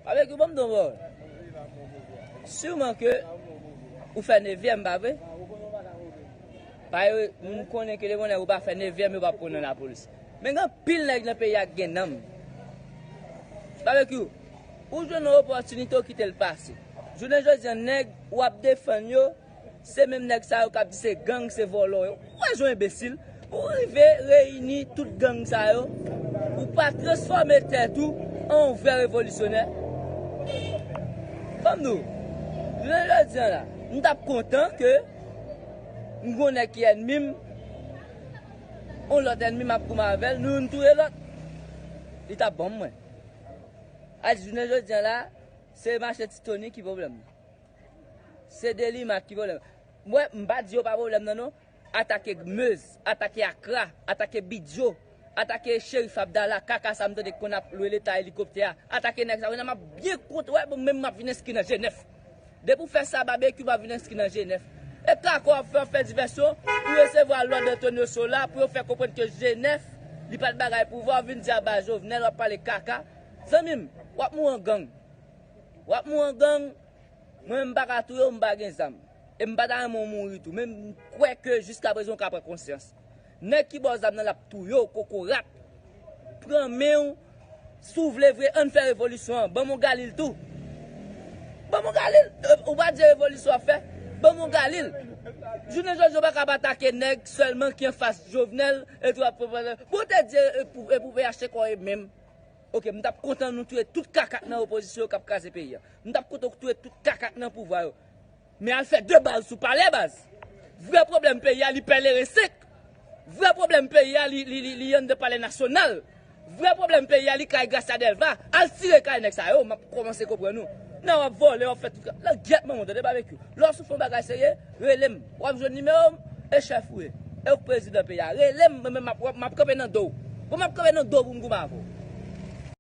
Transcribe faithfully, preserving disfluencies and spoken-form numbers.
Avèk ou, ban m di w yon pawòl. Siman ke ou fè nevyèm, pa vre? Paske m konnen ke depi yon nèg ou pa fè nevyèm, yo p ap pran w nan lapolis. Men gen anpil nèg nan peyi a ki gen nanm. Barbecue, ou jwenn yon opòtinite, ou kite l pase. Jounen jodi a, nèg w ap defann yo, se menm nèg sa yo k ap di se gang, se vòlò yo. Ou wè jan w enbesil? Ou rive reyini tout gang sa yo, ou pa transfòme tèt ou an yon vrè revolisyonè. Ban m di w, jounen jodi a la, m t ap kontan ke m gon nèg ki ènmi m, yon lòt ènmi m ap goumen avè l, nou youn touye lòt. Li t ap bon mwen. A di jounen jodi a la, se mache Ti Tony ki pwoblèm nan. Se Delimat ki pwoblèm. Mwen, m pa di yo pa pwoblèm nan non. Atake Meuse, atake Akra, atake Bidjo, atake Cherif Abdallah, kaka sa m tande konn ap lwe Leta elikoptè a. Atake nèg sa yo, nan m ap byen kont, wè, bon, menm m ap vin enskri nan G nèf. Depi w fè sa, Barbecue, m ap vin enskri nan G nèf. E kaka w ap fè, w ap fè divèsyon, ou resevwa lòd Antonio Sola pou yo fè konprann ke G nèf, li pa t bagay pouvwa, w vin di a ba Jovenel, w ap pale kaka. Zanmi m, w ap mouri an gang. W ap mouri an gang. Mwen menm m pa ka touye w, m pa gen zam. E m pa ta renmen w mouri tou. Men m kwè ke jiskaprezan w ka pran konsyans. Nèg ki ba w zam nan l ap touye w, kokorat. Pran men w, si w vle vre, ann fè revolisyon an. Ban m yon Galil tou. Ban m yon Galil. E, ou pa di revolisyon w ap fè? Ban m yon Galil. Jounen jodi a, w pa ka ap atake nèg sèlman ki anfas Jovenel, e tou ap pran. Bon, te di, e pou, e pou P H T kò e menm. Ok, m t ap kontan nou touye tout kaka k nan opozisyon yo k ap kraze peyi a. M t ap kontan touye tout kaka k nan pouvwa yo. Men al fè de bal sou palè, baz. Vrè pwoblèm peyi a, li Pèleren senk. Vrè pwoblèm peyi a, li, li, li, li anndan palè nasyonal. Vrè pwoblèm peyi a, li kay Gracia Delva. Al tire kay nèg sa yo, m ap kòmanse konprann nou. Nan w ap vòlè, w ap fè tout ka. Langyèt manman w, tande Barbecue. Lè w sou fè yon bagay serye, rele m. W ap jwenn nimewo m, e chèf ou ye. E w k prezidan peyi a. Rele m, mwen menm m ap, m ap kanpe nan do w. Bon, m ap kanpe nan do w pou m goumen avè w.